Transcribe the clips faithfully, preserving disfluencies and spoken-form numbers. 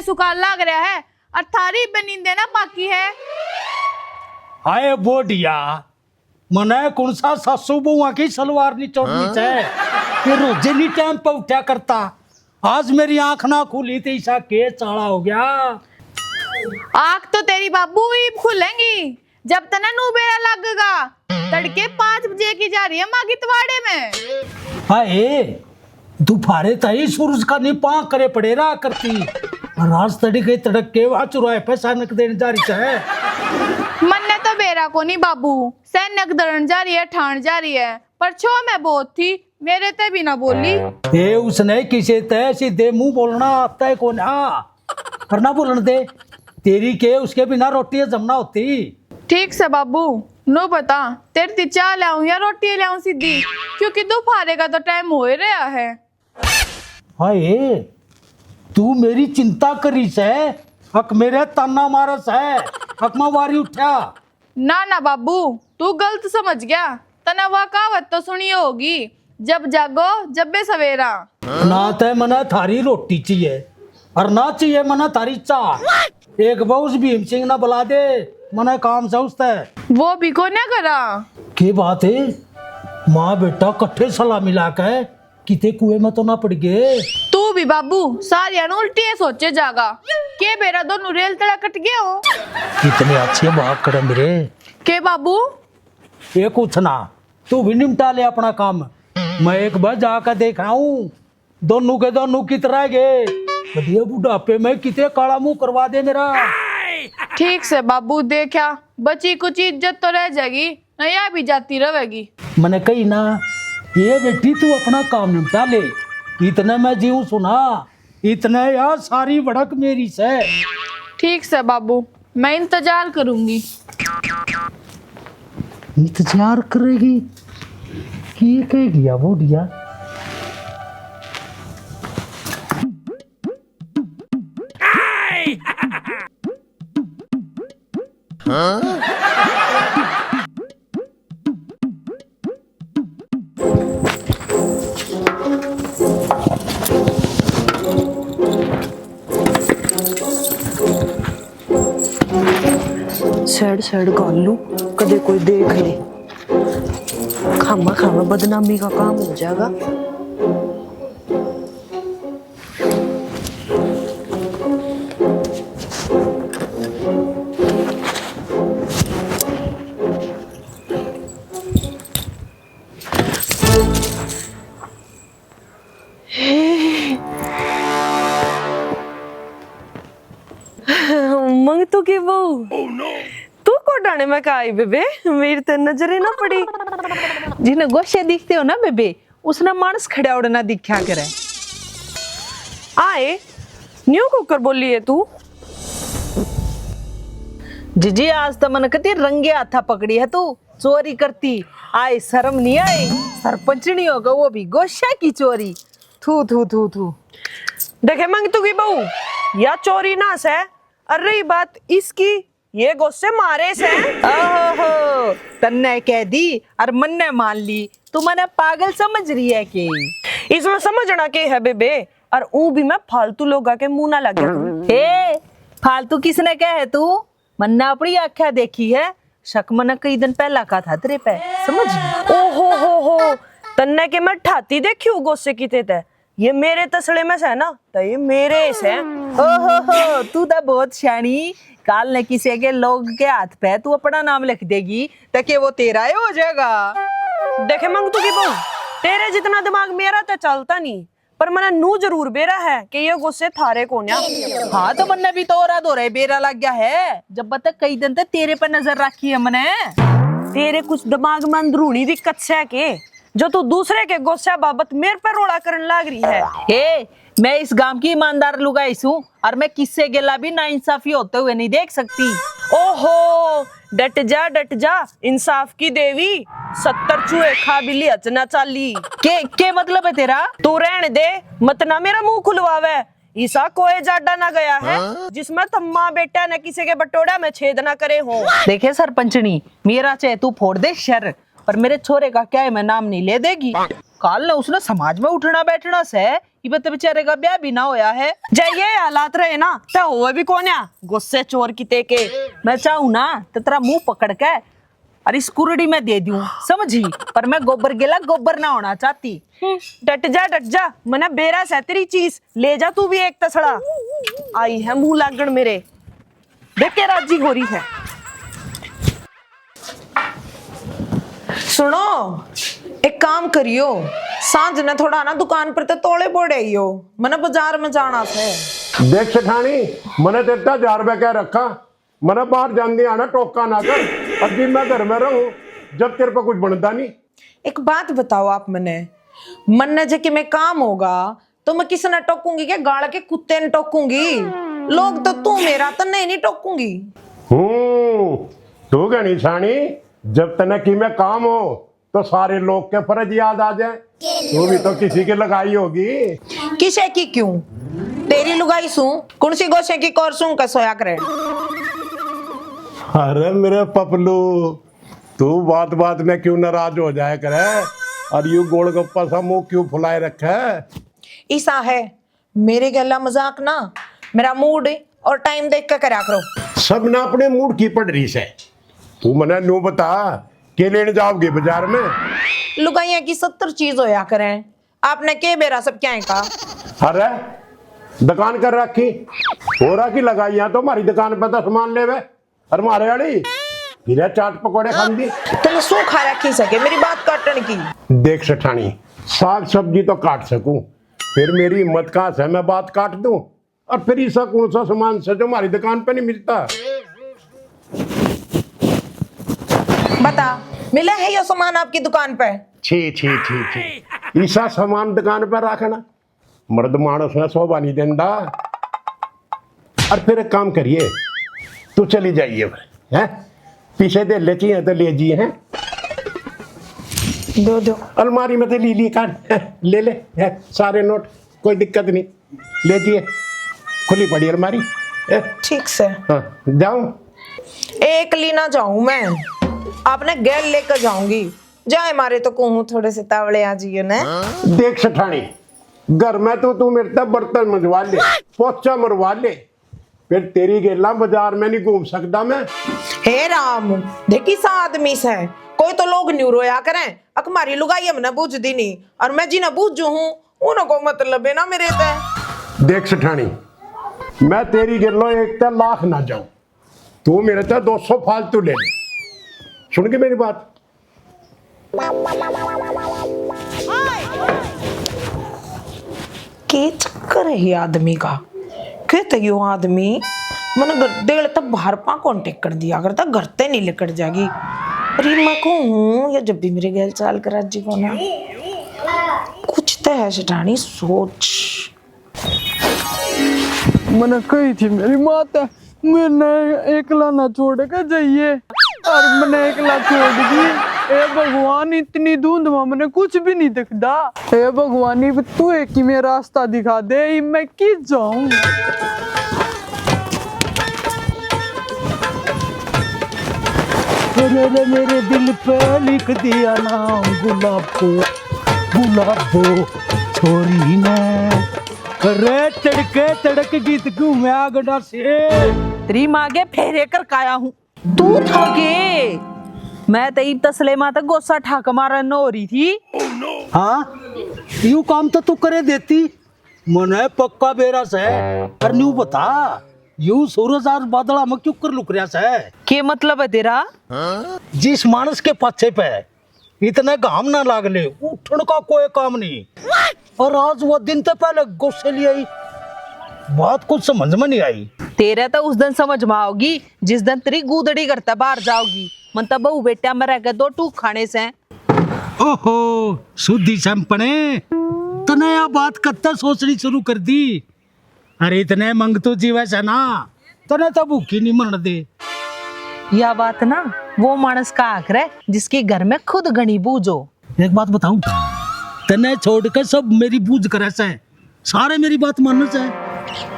सुखार लाग रहा है, और थारी बनींदे ना बाकी है। हाय बोडिया, मने कौन सा सासू बहुआ की सलवार नहीं चोरनी चाहे कि रोजे नहीं टाइम पे उठा करता। आज मेरी आंख ना खुली तो ईसा के चाला हो गया। आंख तो तेरी बाबू ही खुलेंगी, जब तने नू बेरा लगेगा। तड़के पाँच बजे की जा रही है माँ की तवाड़े में। हाय, दोपहरे ताई सूरज का नहीं पां करे पड़े रहा करती, और आज तड़के तड़के वहाँ चुराहे पे सैनक देने जा रही है। मन्ने तो बेरा को नहीं बाबू, सैनक दरण जा रही है, ठाण जा रही है, पर छो मैं बहुत थी, मेरे ते भी ना बोली। ए, उसने किसे ते सीधे मुंह बोलना आता है कोना, पर ना बोलन दे। तेरी के उसके बिना रोटी जमना होती। ठीक से बाबू, नो बता, तेरे ती चाय ल्याऊं या रोटी ल्याऊं सीधी, क्योंकि दोपहरे का तो टाइम हो ही रहा है। हाय, तू मेरी चिंता करी सै, हक मेरे ताना मारस है, हक मैं वारी उठा। ना ना बाबू, तू गलत समझ गया। तने वा कहावत तो सुनी होगी, "जब जागो जब्बे सवेरा।" ना तै मने थारी रोटी चाहिए और ना चाहिए मने थारी चाह। एक बार उस भीम सिंह ने बुला दे, मने काम से उसते। वो भी कोन्या करा। के बात है, माँ बेटा कट्ठे सलाह मिला के किते कुएं में तो ना पड़ गए? तू भी बाबू सारियां नु उल्टी ही सोचे जागा। के बेरा दोनों रेल तले कट गए हो? कितने अच्छे बात करे मेरे। के बाबू? ये कुछ ना, तू भी निपटा ले अपना काम। मैं एक बार जाकर देख आऊं, दोनों के दोनों कित रह गए। बढ़िया बुढ़ापे में किते काला मुंह करवा दे मेरा। ठीक से बाबू, देखा बची कुछ इज्जत तो रह जाएगी, ना या भी जाती रहेगी। मैंने कही ना, ये बेटी तू अपना काम निपटा ले, इतने मैं जीऊं सुना, इतने यार सारी भड़क मेरी से। ठीक से बाबू, मैं इंतजार करूंगी। इंतजार करेगी? की कह गया बुढ़िया? सैड सैड घाल लूं, कदे कोई देख ले। खामा खामा बदनामी का काम हो जाएगा। मंगतू की बहू, तू को डाणे में का आई बेबे? मेरी तो नजर ही ना पड़ी। जिन्हें गोशे दिखते हो ना बेबे, उसने मानस खड़ा उड़ना दिख्या करे। आए, न्यू कुकर बोली है तू? जीजी, आज तो मन कती रंगे हाथा पकड़ी है तू, चोरी करती। आए, शर्म नहीं आई? सरपंचनी होगा, वो भी गोशा की चोरी। थू, थू, थू, थू। देखे मंगतू की बहू, या चोरी ना से, और रही बात इसकी, ये गोसे मारे से। ओहो, तन्ने कह दी और मन्ने मान ली। तू मने पागल समझ रही है के? इसमें समझना के है बेबे? और ऊ भी मैं फालतू लोगा के मुंह ना लगे। ए, फालतू किसने कहे है तू? मन्ने अपनी आंखें देखी है, शक मने कई दिन पहला का था तेरे पे, समझ? ओहो हो हो, तन्ने के मैं ठाती देखी हूँ गोसे किते ते। ये मेरे तसले में से ना, तो ये मेरे से। ओ हो हो, तू तो बहुत सियाणी। काल ने किसी के लोग के हाथ पे तू अपना नाम लिख देगी, तो के वो तेरा ही हो जाएगा? देखे मंगतू की बहू, तेरे जितना दिमाग मेरा तो चलता नहीं, पर मने नू जरूर बेरा है कि ये गोसे थारे कोन्या। हाँ, तो मन्ने भी तो औरा धोरे बेरा लग गया है, जब तक कई दिन तक तेरे पे नजर रखी है मने। तेरे कुछ दिमाग में अंदरूनी दिक्कत से के, जो तू दूसरे के गोस्या बाबत मेरे पे रोला करन लाग रही है। ए, मैं इस गांव की ईमानदार लुगाई सूं और मैं किससे गेला भी नाइंसाफी होते हुए नहीं देख सकती। ओहो, डट जा, डट जा, इंसाफ की देवी, सत्तर चूहे खा बिल्ली हच ना चाली। के, के मतलब है तेरा? तू रहने दे, मत ना मेरा मुंह खुलवावे। ईसा कोई जाडा ना गया है, हाँ? जिसमें तुम माँ बेटा ने किसी के बटोड़ा में छेद ना करे हो। देखे सरपंचनी, मेरा चाहे तू फोड़ दे शर, पर मेरे छोरे का क्या है, मैं नाम नहीं ले देगी। काल ने उसने समाज में उठना बैठना से, इबे तो बेचारे का ब्याह भी ना होया है। जे ये हालात रहे ना, तो होवे भी कोन्या, गुस्से चोर किते के। मैं चाहूँ ना, तो तेरा मुंह पकड़ के और इस कुरड़ी में दे दूं, समझी? पर मैं गोबर गेला गोबर ना होना चाहती। हम्म, डट जा, डट जा, मने बेरा से तेरी चीज, ले जा तू भी एक तसड़ा। आई है मुंह लागण मेरे, देख के राजी हो रही है। सुनो, एक काम करियो, सांझ ने थोड़ा ना दुकान पर ते तोले बोड़े आइयो, मने बाजार में जाना से। देख सेठानी, मने तेरे ते हजार रुपया कह रखा, मने बाहर जांदी आना टोका ना कर। अब भी मैं घर में रहूं, जब तेरे पे कुछ बनता नहीं। एक बात बताओ आप मने, मन्ने जे कि मैं काम होगा तो मैं किस ने टोकूंगी? के गाल के कुत्ते ने टोकूंगी? लोग तो तू मेरा, तन्ने ही नहीं टोकूंगी। हम्म, तू घणी साणी, जब तने की में काम हो तो सारे लोग के फर्ज याद आ जाए। तू भी तो किसी की लगाई होगी। किसे की क्यों? तेरी लुगाई सूं, कौन सी गोसे की कोर सूं का सोया करे? अरे मेरे पपलू, तू बात बात में क्यों नाराज हो जाया करे? और यू गोलगप्पा सा मुंह क्यों फुलाए रखे? ईसा है, मेरे गैला मजाक ना, मेरा मूड और टाइम देख के करा करो। सब ना अपने मूड की पड़ रही से। तू मने न्यू बता, के लेने जाओगे बाजार में? लुगाइयां की सत्तर चीज होया करें, आपने के बेरा सब क्या है का? अरे, दुकान कर रखी, हो रहा की लगाइयां तो हमारी दुकान पे तो सामान लेवे। अरे मारे वाली, फिर चाट पकौड़े खांदी। तने सू खा रखी सके मेरी बात काटन की? देख सेठानी, साग सब्जी तो काट सकूं, फिर मेरी हिम्मत कहाँ से मैं बात काट दूं? और फिर ऐसा कौन सा सामान से जो हमारी दुकान पे नहीं मिलता? बता, मिला है यो सामान आपकी दुकान पे? छी, छी, छी, छी। ऐसा सामान दुकान पे रखना मर्द मानस ने शोभा नहीं देंदा। और फिर एक काम करिए, तू चली जाइए, हैं? पीछे दे ले चाहिए तो ले जिए, हैं? दो, दो। अलमारी में तो ले लिए काट, हैं? ले ले, हैं? सारे नोट, कोई दिक्कत नहीं, ले जिए, खुली पड़ी अलमारी, हैं? ठीक से। हाँ, जाऊं? एक ली ना जाऊं मैं, आपने गैल लेकर जाऊंगी। जाए मारे तो कहूँ थोड़े से तावले आ जियो ने। देख सेठानी, घर में तो तू मेरे तक बर्तन मंजवा ले, पोछा मरवा ले, फिर तेरी गेला बाजार में नहीं घूम सकता मैं। हे राम, देखी सा आदमी से, कोई तो लोग न्यू रोया करें, अक मारी लुगाई हमने बूझ दी नहीं, और मैं जिन्हें बूझू हूँ, उनको मतलब है ना मेरे ते। देख सेठानी, मैं तेरी गेलो एक ते लाख ना जाऊं, तू मेरे ते दो सौ फालतू ले ले। सुन के मेरी बात। के चक्कर है ये आदमी का? के तो यो आदमी मन घर देल तब बाहर पा कौन टेकड़ दिया करता, घर ते नहीं लिकड़ जागी। अरे मैं कहूँ या जब भी मेरे गैल चाल कर राजी को ना, कुछ तो है सेठानी सोच। मने कही थी मेरी माता, मैंने एकला ना छोड़ के जाइए, और मैंने एकला छोड़ दी। हे भगवान, इतनी धुंध में मैंने कुछ भी नहीं दिखदा। हे भगवान, इब तू एक ही मेरा रास्ता दिखा दे, इब मैं की जाऊं? तेरे मेरे दिल पे लिख दिया नाम गुलाबो, गुलाबो छोरी ने। अरे तड़के तड़क गीत क्यों मैं आगड़ा से। तेरी माँ के फेरे कर काया हूँ। तू था के? मैं तो इब तसले मां तक गोसा ठाक मारन हो रही थी। हाँ, यू काम तो तू करे देती। मने पक्का बेरा से। पर न्यू बता, यू सूरज आज बादला में क्यों कर लुक रहा से? के मतलब है तेरा? जिस मानस के पाछे पे इतने घाम ना लाग ले, उठण का कोई काम नहीं। और आज वो दिन तो पहले गुस्से ले आई, बात कुछ समझ में नहीं आई। तेरे तो उस दिन समझ में आओगी, जिस दिन तेरी गूदड़ी घर ते बाहर जाओगी। मन तो बहू बेटिया में रह के दो टूक खाने से। ओहो, सुधी सैंपणे, तने या बात कत्ते सोचनी शुरू कर दी? अरे इतने मंगतू जीवे से ना, तने तो भूखी नहीं मरण दे। या बात ना वो मानस का हक रहे जिसकी घर में खुद घणी बूझ हो। एक बात बताऊं, तने छोड़ के सब मेरी बूझ करे से, सारे मेरी बात मानने से।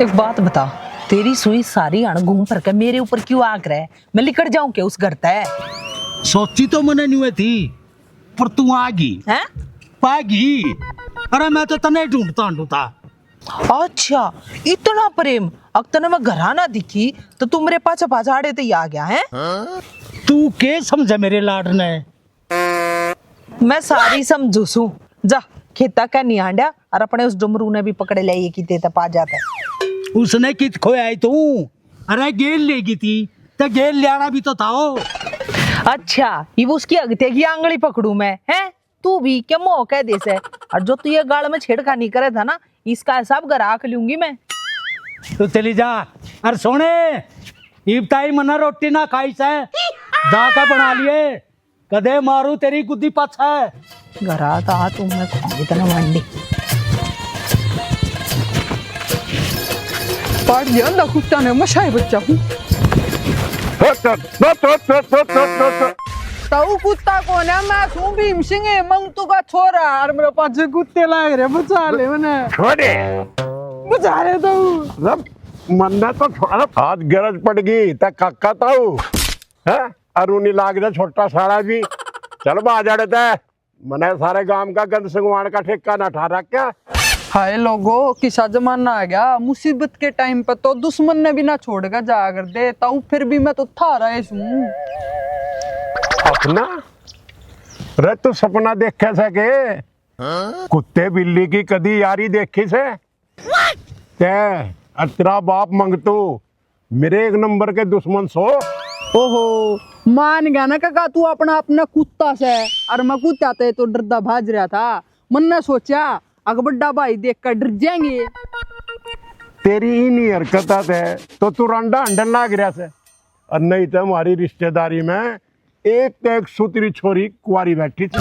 एक बात बता, तेरी सुई सारी हाण घूम फिर के मेरे ऊपर क्यों आक रहे? मैं लिकड़ जाऊं के उस घर ते? सोची तो मने न्यूए थी, पर तू आ गई। हैं? पागी। अरे, मैं तो तन्ने ढूंढता ढूंढता। अच्छा, इतना प्रेम। अक तन्ने मैं घरा ना दिखी, तो तू मेरे पाछे पाछे आड़े ते ही आ गया है। तू के समझे मेरे लाड ने? मैं सारी समझू सू। जा, खेता का नहीं आंड्या, और अपने उस डुमरू ने भी पकड़ ले, ये की ते पा जाता। उसने कित खोया है तू? अरे, गेल ले गई थी, तो गेल लियाना भी तो था वो। अच्छा, ये वो उसकी अगते की आंगली पकड़ू मैं, हैं? तू भी क्या मोह कह दे से? और जो तू ये गाल में छेड़खानी करे था ना, इसका हिसाब घर आके लूंगी मैं। तू चली जा। और सोने, इब ताई मना रोटी ना खाई से, जाके बना लिए। कदे मारू तेरी गुद्दी पाछे। घरा तो आ तू, मैं खुद इतना मांडी। पाड़ लिया ना कुत्ता ने, मशाई बच्चा हूँ। हट, हट, हट। ताऊ कुत्ता कौन है? मैं सूं भीम सिंह, मंगतू का छोरा। और मेरे पाछे कुत्ते लाग रहे, बचा ले मने। छोड़े। बचा ले ताऊ। रब, मन्ने तो छोड़ा। आज गरज पड़ गई, ता काका ताऊ। हैं? और उन्हीं लाग रहा छोटा साला भी। चल बाज आड़े ते। मने सारे गांव का गंद संगवान का ठेका ना ठा रखा। हाय लोगो, किसा जमाना आ गया, मुसीबत के टाइम पे तो दुश्मन ने भी ना छोड़ के जाया कर दे, ताऊ फिर भी मैं तो थारा ही सूं। अपना? रे तू सपना देखे से के? कुत्ते बिल्ली की कदी यारी देखी से? तै और तेरा बाप मंगतू मेरे एक नंबर के दुश्मन सो। ओहो, मान गया ना काका, तू अपना अपना कुत्ता से, और मैं कुत्ता ते तो डरदा भाज रहा था। मन्ने सोचा, अगर बड्डा भाई देख कर डर जाएंगे। तेरी इन्हीं हरकतां से तो तू रांडा हंडन लाग रहा से, और नहीं तो हमारी रिश्तेदारी में एक तो एक सुतरी छोरी कुंवारी बैठी थी,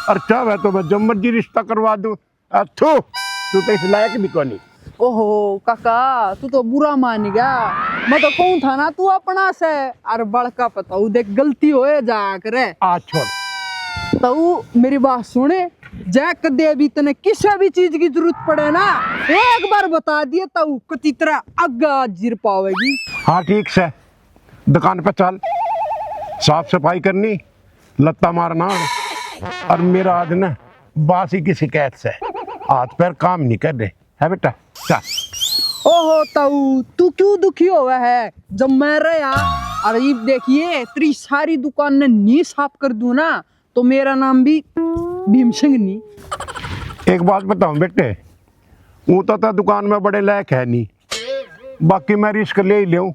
और चाहे तो मैं जब मर्जी रिश्ता करवा दूं। आ, थू, तू तो इस लायक भी कोनी। ओहो काका, तू तो बुरा मान गया। मैं तो कहूँ था ना तू अपना से, अर बड़का पताऊ देख गलती होए जा करे। आ छोड़। तू मेरी बात सुने, जै कदे भी तने किसी भी चीज की जरूरत पड़े ना, एक बार बता दिए तू कति तरह आगे हाजिर पावेगी। हाँ ठीक से, दुकान पे चल, साफ सफाई करनी, लत्ता मारना। और मेरा आज ना बासी की शिकायत से हाथ पैर काम नहीं कर रहे है बेटा। चल। ओहो ताऊ, तू क्यों दुखी होवे है? जब मैं रहा, और इब देखिए तेरी सारी दुकान ने नी साफ कर दूं ना, तो मेरा नाम भी भीम सिंह नी। एक बात बताऊं बेटे, वो तो, तो दुकान में बड़े लायक है नहीं, बाकी मैं रिस्क ले ही लेऊं।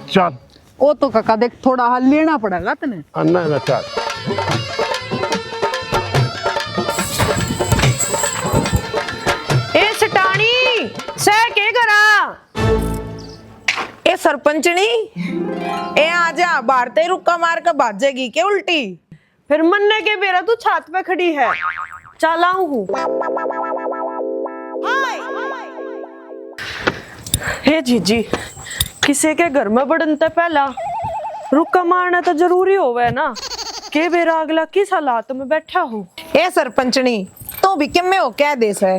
चल। ओ तो काका देख, थोड़ा हाल लेना पड़ेगा तने। आ, ना, ना, चल। ए सटाणी, सह के करा? ए सरपंचनी, ए आजा, बाहर ते रुक्का मार के भाजेगी के उल्टी? फिर मन्ने के बेरा तू छात पे खड़ी है, चल आऊं हूँ। हे जीजी, किसी के घर में बड़न ते पहला रुक्का मारना तो जरूरी होवे ना, के बेरा अगला किस हालात में बैठा हो। ए सरपंचनी, तू भी किम्मे हो कह दे से,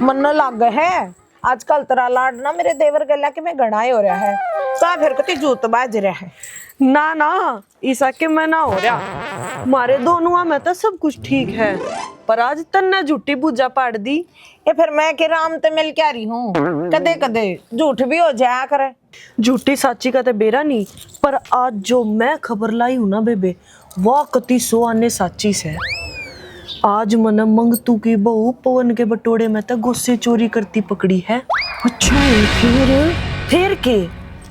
मन्ने लागे है आजकल तेरा लाड ना मेरे देवर गैला के में घणा ही हो रहा है, का फिर कती जूत बाज रहा है। ना ना, इसा के मैं ना हो रहा, मारे दोनुआ में तो सब कुछ ठीक है, पर आज तन्ने झूठी बुझा पाड़ दी। ये फिर मैं के राम ते मिल क्या रही हूँ, कदे कदे झूठ भी हो जाया करे। झूठी साची का ते बेरा नहीं, पर आज जो मैं खबर लाई हूँ ना बेबे, वाह कती सो आने साची सै। आज मने मंगतू की बहू पवन के बटोड़े में ते गोसे चोरी करती पकड़ी है। अच्छा, फिर? फिर के?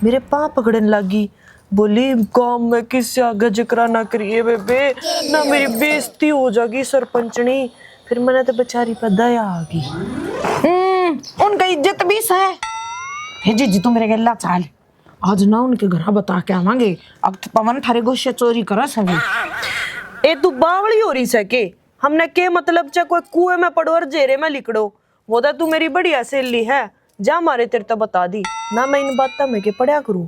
मेरे पाँव पकड़न लागी, बोली, "गांव में किससे आगे जिक्रा ना करिए बेबे, ना मेरी बेइज्जती हो जागी सरपंचनी।" फिर मने तो बेचारी पे दया आ गई। हम्म, उनका इज्जत भी सै। हे जीजी, तू मेरे गेला चाल। आज ना उनके घरा बता के आवांगे। अब तो पवन थारे गोसे चोरी करा सके। ए, तू बावली हो रही सै के? हमने के मतलब चे कोई कुएं में पड़ो और जेरे में लिकड़ो? वो तो तू मेरी बढ़िया सहेली है, जा मारे तेरे तो बता दी ना, मैं इन बातों में के पड़या करूं।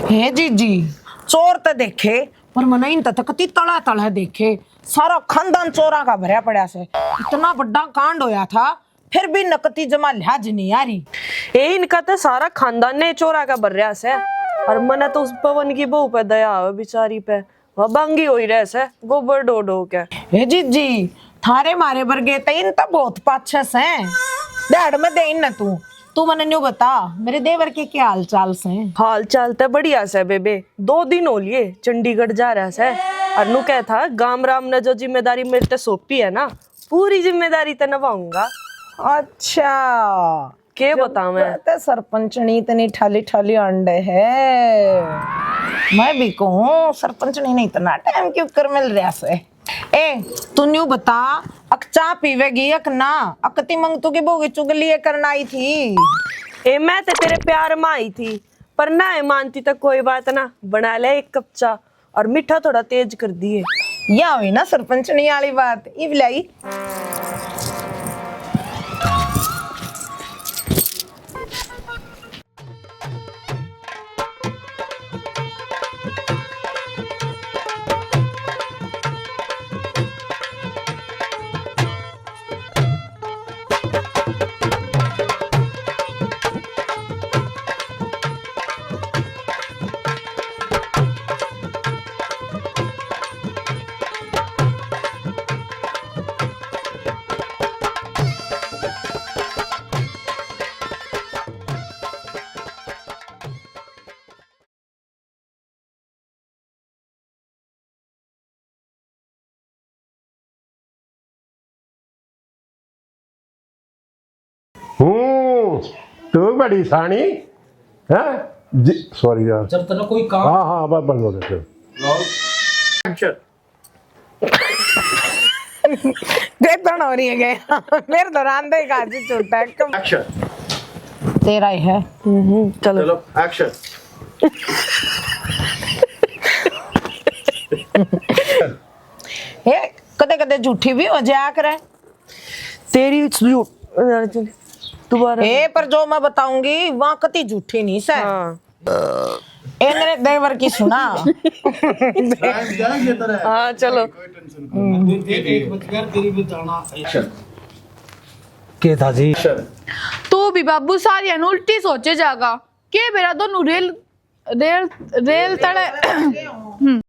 हे जीजी, चोर तो देखे, पर मने इन तो कती तला तला देखे। सारा खानदान चोरा का भरया पड़ा से। इतना बड़ा कांड होया था, फिर भी नकती जमा लिहाज नहीं आ रही। ए, इनका तो सारा खानदान ने चोरा का भर रहा से। और मने तो उस पवन की बहू पे दया आवे बेचारी पे, वह बांगी होई रह से, गोबर ढो ढो के। हे जीजी, थारे मारे बरगे तै इन तो बहुत पाछे सै। ध्याड़ में दे इन तू। तू मने न्यू बता, मेरे देवर के क्या हाल चाल सै? हाल चाल तो बढ़िया सै बेबे, दो दिन हो लिए चंडीगढ़ जा रहा सै। और नु कह था गाम राम ने जो जिम्मेदारी मेरे ते सौंपी है ना, पूरी जिम्मेदारी ते निभाऊंगा। अच्छा, के बताऊं मैं? ते सरपंचनी इतनी ठाली ठाली अंडे है। मैं भी कहूँ, सरपंचनी ने इतना टाइम क्यों कर मिल रहा से? ए, तू न्यू बता, अक चाह पीवेगी अक ना? अकती मंगतू की भोगी चुगली ये करना आई थी। ए, मैं तो तेरे प्यार में आई थी, पर ना है मानती तो कोई बात ना, बना ले एक कप चाह। और मीठा थोड़ा तेज कर दिए। या हुई ना सरपंचनी वाली बात। इब लाई। हम्म, तू बड़ी सानी है जी। सॉरी यार। जब तक कोई काम हाँ हाँ, बस बंद हो गया। एक्शन। देखण हो रही है गए। मेरे तो रांधे का आज छोटा है। एक्शन। तेरा ही है। हम्म, चलो। चलो, एक्शन। हे, कदे कदे झूठी भी हो जाया करे। तेरी झूठ। दोबारा। ए, पर जो मैं बताऊंगी वहां कती झूठी नहीं सै। हाँ। ए, मेरे देवर की सुना। हाँ, चलो। के था जी? तू भी बाबू सारी उल्टी सोचे जागा। के बेरा दोनों रेल, रेल, रेल तले। हम्म।